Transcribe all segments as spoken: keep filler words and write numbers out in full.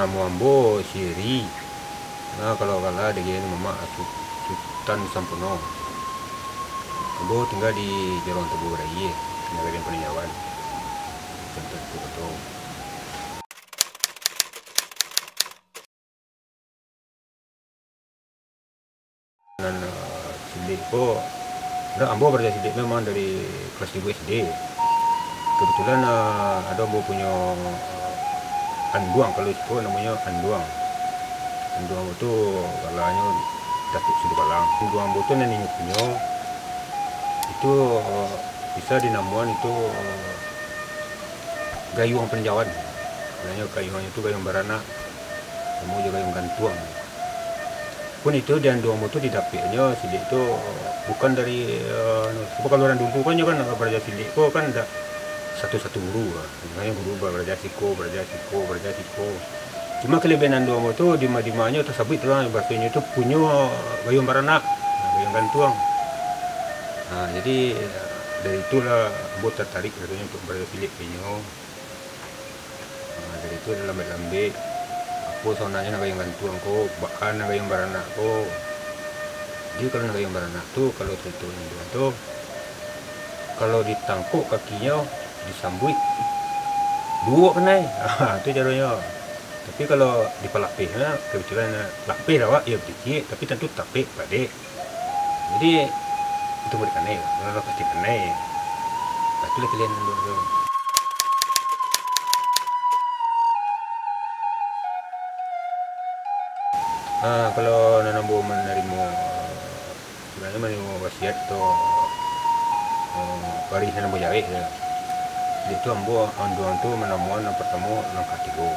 Namo ambo Siri. Nah, kalau gala diagiahan Mamak Su-, Sutan Sampono. Ambo tingga di Jorong Tabu Barai, Nagari Paninjauan. Sutan Sampono. Nan, eh, silek ko, nah, ambo baraja silek memang dari kelas tigo S D. Kebetulan, eh, ado ambo punyo, eh, anduang, kalau siko namonyo anduang. Anduang ambo tu galanyo Datuak Sidubalang. Anduang ambo tu nan inyo punyo, itu, eh, bisa dinamoan itu, eh, gayuang paninjauan. Sebenarnyo gayuangnyo tu gayuang baranak, samo jo gayuang gantuang. Pun itu di anduang ambo tu didapeknyo silek tu bukan dari, eh, anu, sebab kalau urang dulu kan, nyo kan baraja silek ko kan dak satu-satu guru lah. Misalnyo guru baraja siko, baraja siko, baraja siko. Cuma kelebihan anduang ambo tu, dima-dimanyo tasabuik tu lah, bahasonyo tu punyo gayuang baranak, gayuang gantuang. Nah, jadi, eh, dari itulah ambo tatarik rasonyo untuk baraja silek inyo. Ha, dari tu lambek-lambek, apo sabananyo nan gayuang gantuang ko, baa nan gayuang baranak ko. Jadi, kalau nan gayuang baranak tu, kalau caritonyo tu, kalau ditangkok kakinyo, disambuik, duo kanai. Ha, tu caronyo. Tapi, kalau dipalapeh, nah, kebetulan, nah, lapeh lah awak, iyo, bacicik, tapi tantu tapek, padek. Jadi, itu murid kanai, urang pasti kanai. Nah, itulah pilihan tu. Ah, kalau nan ambo manarimo, sebenarnyo manarimo wasiat tu, eh, warih nan ambo jawek tu. Jadi tu ambo anduang tu manamoan nan partamo langkah tigo.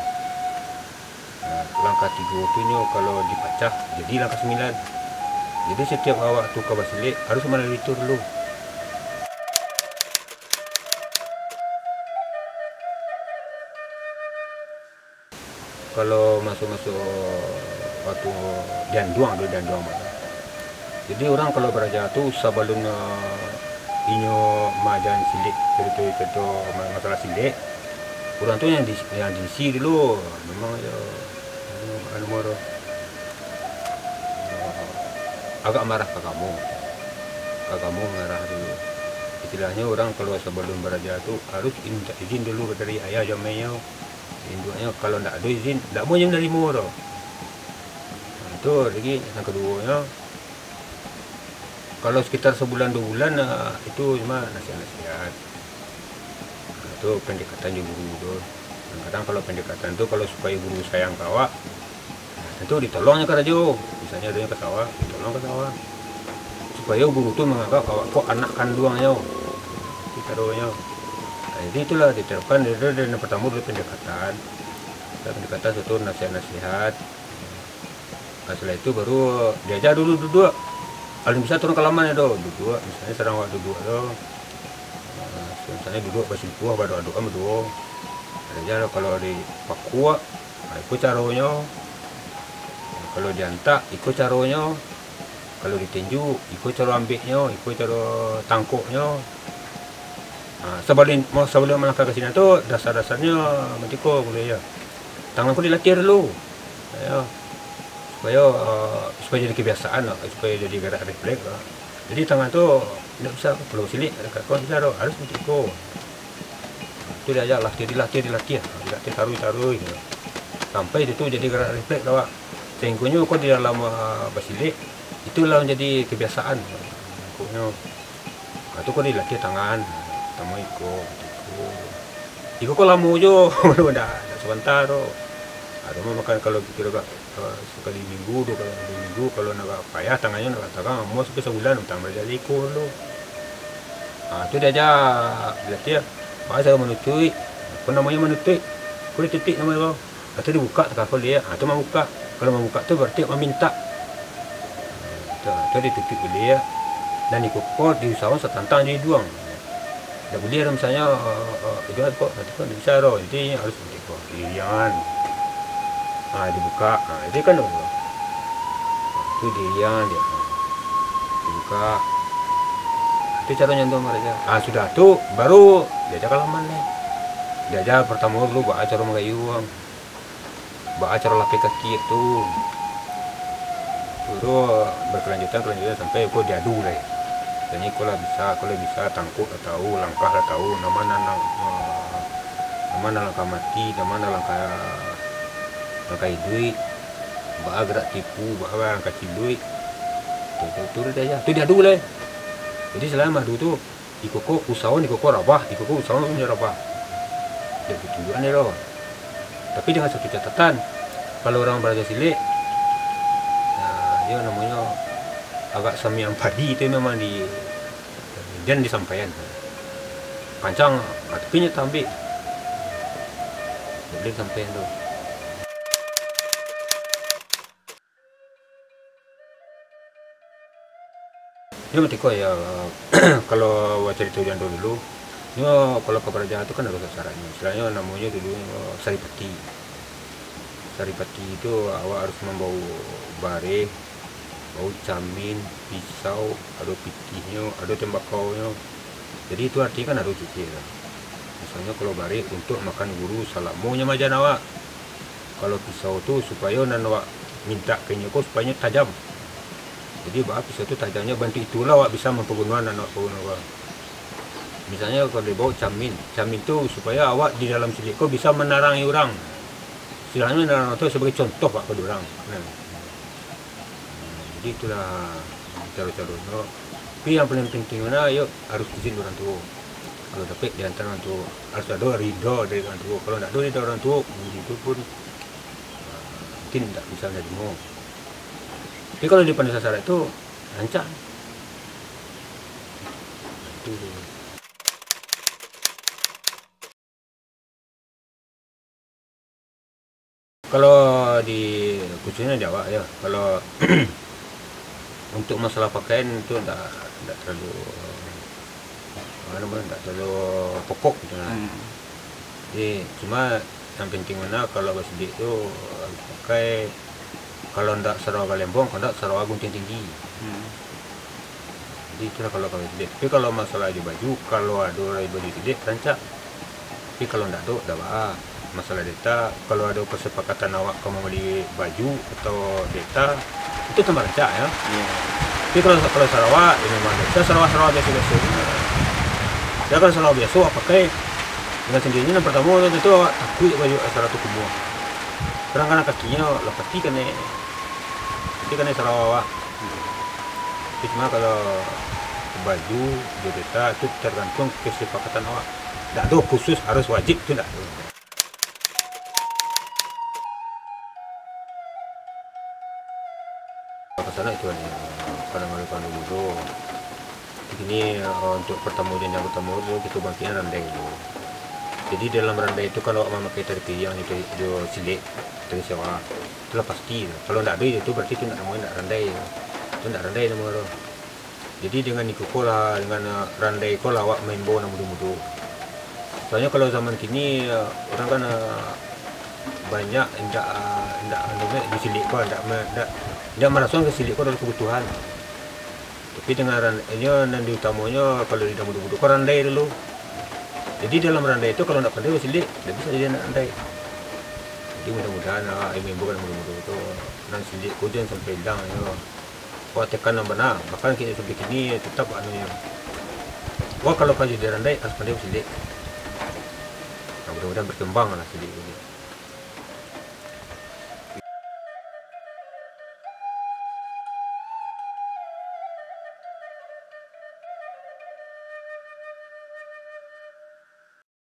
Nah, langkah tigo tu nyo kalau dipacah, jadi langkah sambilan. Jadi, satiap awak tu ka basilek, harus malalui tu dulu. Kalau maso-maso waktu dianduang tu, dianduang. Jadi, urang kalau baraja tu, sabalun, eh, inyo maaja silek, carito-carito ma-, masalah silek, urang tu yang di, yang diisi dulu. Memang yo, anu, anu, moro. Agak marah ka kamu. Ka kamu marah dulu. Istilahnyo, urang kalau sabalun baraja tu harus minta izin dulu dari ayah jo amainyo. Induaknyo kalau ndak ado izin, ndak buliah manarimo doh. Nah, tu lagi nan kaduonyo, kalau sekitar sabulan duo bulan, ah, itu cuma nasihat-nasihat. Nah, tu pendekatan jo guru tu. Kadang-kadang kalau pendekatan tu, kalau supayo guru sayang ka awak, nah, tantu ditolongnyo karajo. Misalnyo adonyo ka sawah, ditolong ka sawah. Supayo guru tu manganggap awak ko anak kanduangnyo. Itu caronyo. Nah, jadi itulah diterapkan dari, dari nan partamo dulu pendekatan. Pendekatan, suatu nasihat-nasihat. Nah, setelah itu baru diaja dulu duduak. Alun bisa turun ka laman tu, duduak, misalnyo sadang awak duduak tu, eh, misalnyo duduak basimpuah, badoa-doa baduo. Diaja kalau dipakuak, nah, iko caronyo. Kalau diantak, iko caronyo. Kalau ditinju, iko caro ambeknyo, iko caro tangkoknyo. Ha, sabalun, mau sabalun malangkah ka sinan tu, dasar-dasarnyo batiko, mulai yo. Tangan ko dilatih dulu. Yo. Supayo, eh, supayo jadi kebiasaan lah, supayo jadi garak refleks lah. Jadi tangan tu ndak bisa, kalau silek, kalau bisa tu harus batiko. Tu diaja latih, dilatih, dilatih. Dilatih taruih, taruih. Sampai itu jadi garak refleks lah, Wak. Sahinggonyo ko di dalam, eh, basilek, itu lah manjadi kebiasaan. Pokoknyo, ah, tu ko dilatih tangan, partamo iko, iko. Iko ko lamo jo, ndak, ndak sabanta tu. Ado mah makan kalau kiro agak, eh, sakali minggu, duo kali minggu, kalau nak agak payah tangannyo nak agak tarang, amuah sampai sabulan, utang baraja iko dulu. Ah, tu diaja dilatih. Baa caro manutuik, apo namonyo manutuik? Ko ditutuik namonyo ko. Atau dibukak takah ko liek, ha, tu mambukak. Kalau mambukak tu bararti mamintak. Ha, tu, tu ditutuik buliah. Nan iko ko diusahoan satantang jo iduang. Ndak buliah doh misalnyo, eh, eh, iduang ko, nanti ko ndak bisa doh. Jadi harus nanti ko, diriangan. Ha, dibukak. Ha, itu kan doh. Tu diriang dia. Ha, dibukak. Itu caro nyantuang baraja. Ha, sudah tu, baru diaja ka laman deh. Diaja partamo dulu baa caro manggayuang. Acara lapeh kaki tu, tu, tu berkelanjutan, kelanjutan sampai ko diadu lai. Jadi ko lah bisa, ko lah bisa, tangkok lah tahu, langkah lah tahu, nama nan, nama nan langkah mati, nama nan langkah, langkah iduik, baa gerak tipu, baa langkah ciluik. Tu, tu, tu, tu diadu lai. Jadi selama adu tu, iko ko usawo, iko ko rabah, iko ko usawo, iko ko rabah. Jadi tunjuakan deh lo. Tapi dengan satu catatan, kalau urang baraja silek, nah, iyo namonyo agak samiang padi tu memang di, jan disampaian. Pancang, nah, tapi nyo tambik. Buliah disampaian tu. Yo, matiko yo, kalau carito jando dulu, nyo kalau ka baraja tu kan ado syaratnyo. Istilahnya namonyo dulu, eh, saripati. Saripati tu awak harus mambawo bareh, bawo camin, pisau, ado pitihnyo, ado tembakaunyo. Jadi itu artinyo kan ado cicir. Misalnyo kalau bareh untuak makan guru salamonyo maaja awak. Kalau pisau tu supayo nan awak mintak ka inyo ko supayo inyo tajam. Jadi baa pisau tu tajamnyo, bantuak itulah awak bisa mampagunoan nan awak paguno ko. Misalnyo kalau dibawo camin, camin tu supayo awak di dalam silek ko bisa manarangi urang. Istilahnya manarangi urang tu sabagai contoh awak ka urang. Nah. Jadi itulah caro-caronyo. Tapi yang paling penting mah, yo, harus izin urang tuo. Kalau dapek di antaro urang tuo, harus ado ridho dari urang tuo. Kalau ndak ado ridho urang tuo, guru tu pun, ah, mungkin ndak bisa manarimo. Tapi kalau di Padusun Sarak tu, rancak. Itu. Kalau di, khususnyo di awak yo, kalau untuk masalah pakaian tu ndak, ndak talalu, anu, ndak talalu pokok gitu nah. Hmm. Jadi cuma yang penting mah kalau basilek tu pakai, kalau ndak sarawa galembong, kalau ndak sarawa gunting tinggi. Hmm. Jadi itulah kalau kami silek. Tapi kalau masalah jo baju, kalau ado lai baju silek, rancak. Tapi kalau ndak tu, ndak baa. Masalah deta, kalau ado kasapakatan awak ka mambali baju atau deta, itu tambah rancak, yo. Iya. Tapi kalau, kalau sarawa, yo memang bisa sarawa-sarawa biaso-biaso. Ya, kalau sarawa biaso awak pakai, dengan sandirinyo, nan partamo tu, tu awak takuik baju sarawa tu kumuah. Kadang-kadang kakinyo lah pasti kanai, pasti kanai sarawa awak. Tapi cuma kalau baju, jo deta, itu tergantung kesepakatan awak. Ndak ado khusus harus wajib, tu ndak ado. Pasan itu hanya pada malu-malu dulu. Kini, eh, untuk partamo, janjang partamo tu, kito bangkiknyo randai dulu. Jadi, dalam randai tu, kalau awak mamakai tari piriang jo, jo silek, tari sewa, tu lah pasti. Kalau ndak ado itu, berarti tu ndak namonyo ndak randai. Tu ndak randai namonyo tu. Jadi, dengan iko ko lah, dengan, eh, randai ko lah awak maimbau nan mudo-mudo. Soalnyo kalau zaman kini, eh, urang kan, eh, banyak indak, eh, indak, anu, jo silek ko, indak ma-, indak, indak marasokan silek ko adalah kabutuhan. Tapi dengan ran-, inyo nan diutamonyo, kalau di nan mudo-mudo ko randai dulu. Jadi dalam randai tu kalau ndak pandai basilek, ndak bisa jadi anak randai. Jadi mudah-mudahan, ah, ilmu-ilmu nan mudo-mudo tu, nan silek ko jan sampai ilang, yo. Awak tekan nan bana, bahkan kini sampai kini tetap anu nyo. Wah, kalau ka jadi randai, harus pandai basilek. Nah, mudah-mudahan berkembang lah silek ko ni.